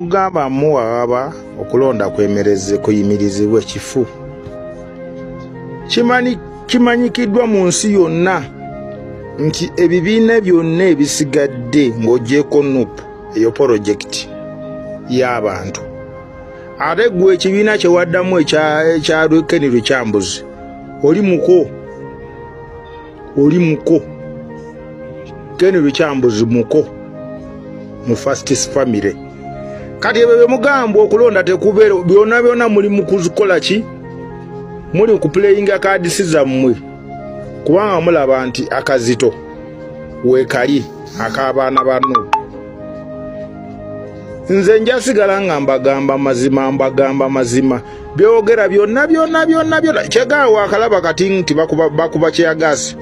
Kugamba muwawaba okulonda kwemereze kuyimirizibwe kifu. Kimanyikiddwa mu nsi yonna nti ebibiina byonna ebisigadde ng'ogyeko NUP eyo porojekiti y'abantu. Ate ggwe ekibiina kye waddamu ekya Ken Lukyambuzi oli muko, oli muko. Ken Lukyambuzi muko mu First Family. Kati ebyo bye mugamba okulonda tekubeera, byonna byonna muli mu kukola ki? Muli ku playinga cards zammwe, kubanga mulaba nti akazito weekali ak'abaana ba NUP. Nze njasigala nga mbagamba mazima, mbagamba mazima, byogera byonna byonna byonna byonna. Kyegaawo akalaba kati nti bakuba kyeyagaasi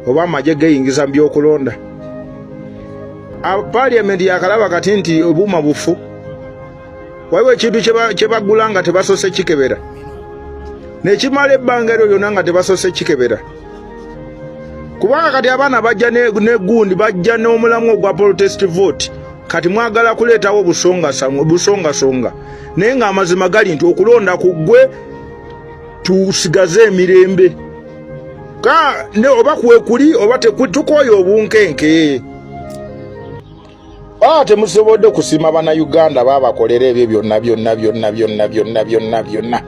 oba amagye geyingiza mu by'okulonda. Parliament yakalaba kati nti obuuma bufu. Waliwo ekintu kye bagula nga tebasoose kikebera, nekimala ebbanga eryo lyonna nga tebasoose kikebera, kubanga kati abaana bajja ne gundi bajja n'omulamu ogwa protest vote. Kati mwagala kuleetawo busongasonga, naye ng'amazima gali nti okulonda ku ggwe tusigaze emirembe ka ne oba kwekuli oba tukooye obunkenke. Temusobodde kusiima Bannayuganda baabakolera ebyo byonna byonna byonna byonna byonna byonna byonna.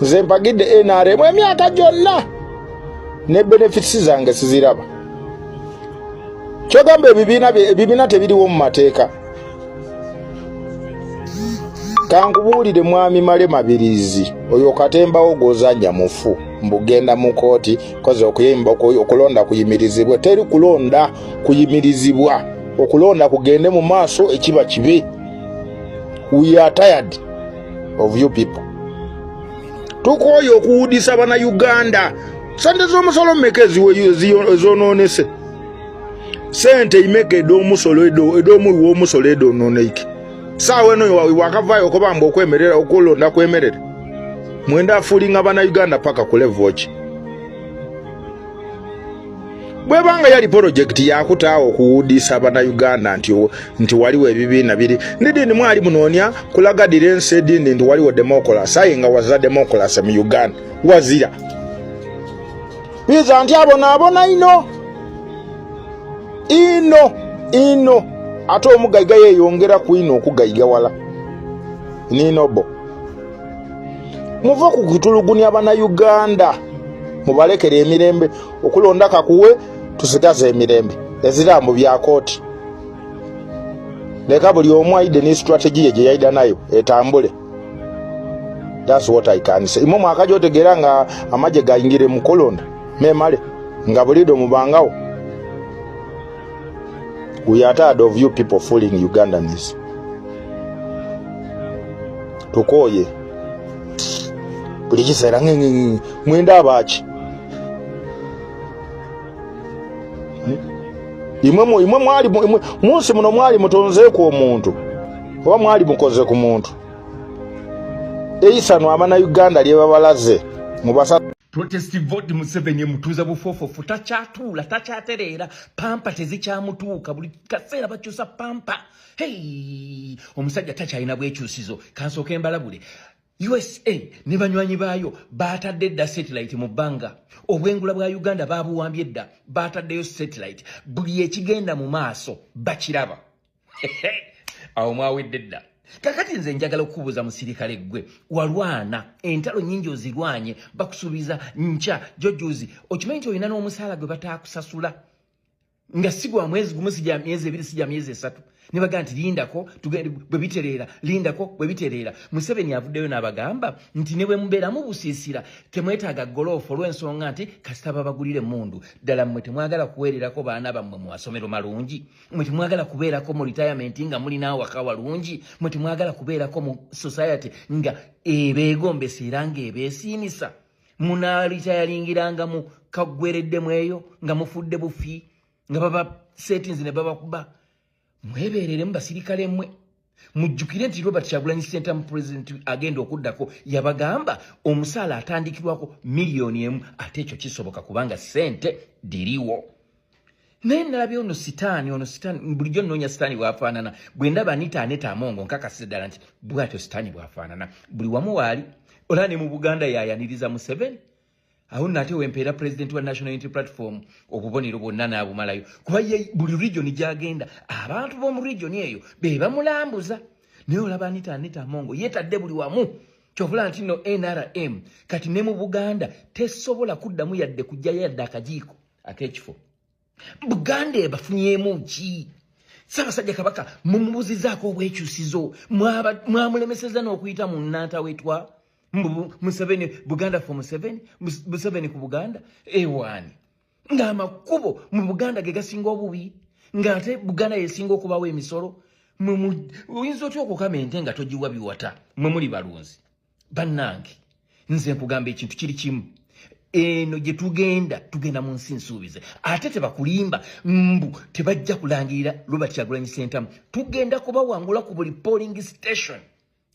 Nze mpagidde NRM emyaka gyonna ne benefits zange siziraba. Kyogamba ebibiina tebiriwo mu mateeka. Kankubuulire, mwami Male Mabirizi, oyo katembawo gw'ozannya mufu. Mbugenda mu kooti koze okuyimba okulonda kuyimirizibwe. Teri kulonda kuyimirizibwa, okulonda kugende mu maaso, ekiba kibe. We are tired of you people. Tukooye okuwudisa Bannayuganda. Sente z'omusolo mmeka ezonoonese? Sente imeka ed'omusolo ed'omuwi w'omusolo edoononeike? Saawa eno wakavaayo okubamba okwemerera, okulonda kwemerere. Mwenda afoolinga Bannayuganda paka ku level ki? Bwebanga yali porojekiti yakutaawo okuwudiisa Bannayuganda nti waliwo ebibiina biri ndidini, mwali munoonya kulagadira ensi edindi nti waliwo demokulasi, aye nga waza demokulasi mu Uganda wazira biza nti abonaabona ino ino ino, ate omugaiga yeeyongera ku ino okugayigawala. Ninobo, muve ku kutulugunya Bannayuganda, mubalekere emirembe. Okulonda kakuwe, tusigaze emirembe. Ezira mu bya kooti, leka buli omu ayidde ne strategy ye gye yayida nayo etambule. That's what I can say. Imwe mwakaja otegeera nga amagye gayingire mu kulonda memale nga bulido mubangawo. We are tired of you people fooling Ugandans. Tukooye buli kiseera ngengenge. Mwenda abaaki? Imwe mwali imwe munsi muno mwali mutonzeeku omuntu oba mwali mukoze ku muntu eisano Abannayuganda lye babalaze mubasa. Protest vote Museveni emutuuza bufofofu, takyatuula, takyatereera, pampers tezikyamutuuka, buli kaseera bakyusa pampers. Hey, omusajja takyalina bwekyusizo. Kansooke mbalabule, USA ne banywanyi baayo baatadde dda satellite mu bbanga. Obwengula bwa Uganda baabuwambye dda, baataddeyo satellite, buli ekigenda mu maaso bakiraba. Awo mwawedde dda. Kakati nze njagala okukubuuza, musirikale ggwe walwana entalo nnyingi, ozirwanye, bakusuubiza nkya jojuzi, okimanyi nti olina n'omusaala gwe bataakusasula nga si gwa mwezi gumu, si gya myezi 2, si gya myezi 3, ne bagamba nti lindako tugende bwe bitereera, lindako bwe bitereera. Museveni avuddeyo n'abagamba nti ne bwe mubeeramu busiisira temwetaaga goloofu, olw'ensonga nti kasita babagulira emmundu. Ddala mmwe temwagala kuweererako baana bammwe mu masomero malungi? Mwe temwagala kubeerako mu retirement nga mulina awaka walungi? Mwe temwagala kubeerako mu society nga ebeegombesa era ng'ebeesiimisa? Munaalitayaringiranga mu kaggwereddemu eyo nga mufudde bufi, nga baba settings ne babakuba. Mwebeereremu basirikale mmwe. Mujjukire nti Robert Kyagulanyi Ssentamu, president agenda okuddako, yabagamba omusaala atandikirwako 1 million, ate ekyo kisoboka kubanga ssente diriwo. Naye nalabye ono sitaani, ono sitaani, bulijjo nnoonya sitaani bw'afaanana. Bwe ndaba Anita Annet Among, nkakasiza ddala nti bw'atyo sitaani bw'afaanana. Buli wamu waali, olaba ne mu Buganda yayaniriza Museveni. Awo nno ate wempeera pulezidenti wa National Unity Platform obubonero bwonna n'abumalayo, kuba ye buli region gy'agenda abantu b'omu region eyo be bamulambuza. Naye olaba Anita Annet Among yeetadde buli wamu. Kyovula nti no NRM kati ne mu Buganda tesobola kuddamu yadde kujjayo yadde akajiiko ak'ekifo. Buganda ebafunyeemu ki? Ssaabasajja Kabaka mumubuzizaako obwekyusizo, mwamulemeseza n'okuyita mu nnantawetwa. Museveni Buganda for Museveni, Museveni ku Buganda ewaani, ng'amakubo mu Buganda ge gasinga obubi, ng'ate Buganda yesinga okubawo emisolo. Oyinza otya okukama ente nga togiwa biwata? Mwe muli balunzi bannange, nze nkugamba ekintu kiri kimu: eno gye tugenda, tugenda mu nsi nsuubize. Ate tebakulimba mbu tebajja kulangirira Robert Kyagulanyi Ssentamu. Tugenda kubawangula ku buli polling station.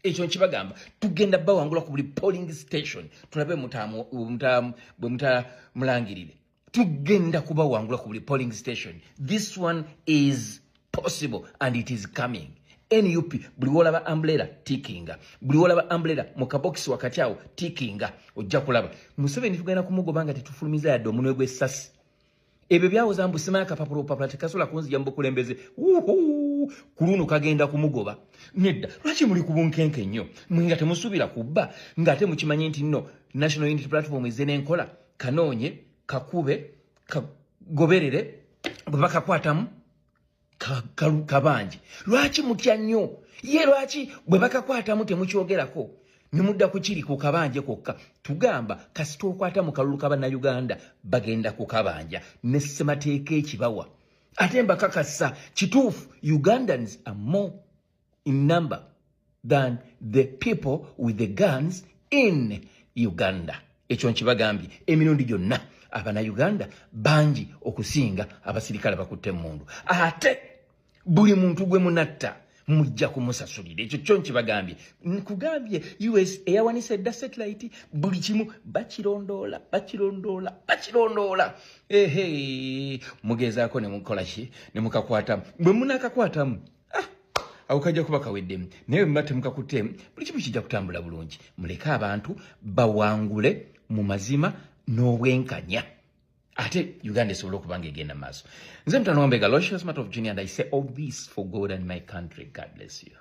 Ekyo nkibagamba, tugenda bawangula ku buli polling station. Tulabe bwe mutamulangirire, tugenda kubawangula ku buli polling station. This one is possible and it is coming. NUP, buli wolaba umbrella tikinga, buli wolaba umbrella mu kabokisi wakati awo tikinga, ojja kulaba Museveni tugenda kumugoba nga tetufulumiza yadde omunwe gw'essasi. Ebyo byawoza mbu simanyi akapapula obupapula tekasobola kunzija mu bukulembeze. Uhu, ku luno kagenda kumugoba. Nedda, lwaki muli ku bunkenke nnyo mwe nga temusuubira kubba, ng'ate mukimanyi nti nno National Unity Platform ezze n'enkola? Kanoonye kakube kagoberere, bwe bakakwatamu kabanje. Lwaki mutya nnyo ye? Lwaki bwe bakakwatamu temukyogerako ne mudda ku kiri ku kabanje kokka? Tugamba kasita okwata mu kalulu ka Bannayuganda, bagenda kukabanja ne ssemateeka ekibawa. Ate mbakakasa kituufu, Ugandans are more in number than the people with the guns in Uganda. Ekyo nkibagambye emirundi gyonna, Abannayuganda bangi okusinga abasirikale bakutte emmundu. Ate buli muntu gwe munatta mujja kumusasulira. Ekyo kyo nkibagambye. Nkugambye US eyawanisa edda satellite, buli kimu bakirondoola, bakirondoola, bakirondoola. Ehe, mugezaako ne mukola ki ne mukakwatamu. Bwe munakakwatamu, ah, awo kajja kuba kaweddemu. Naye bwe muba temukakuttemu, buli kimu kijja kutambula bulungi. Muleke abantu bawangule mu mazima n'obwenkanya, ate Uganda esobola okuba nga egenda maaso. Nze mutano wambega Locious Mat of Junior, and I say all this for God and my country. God bless you.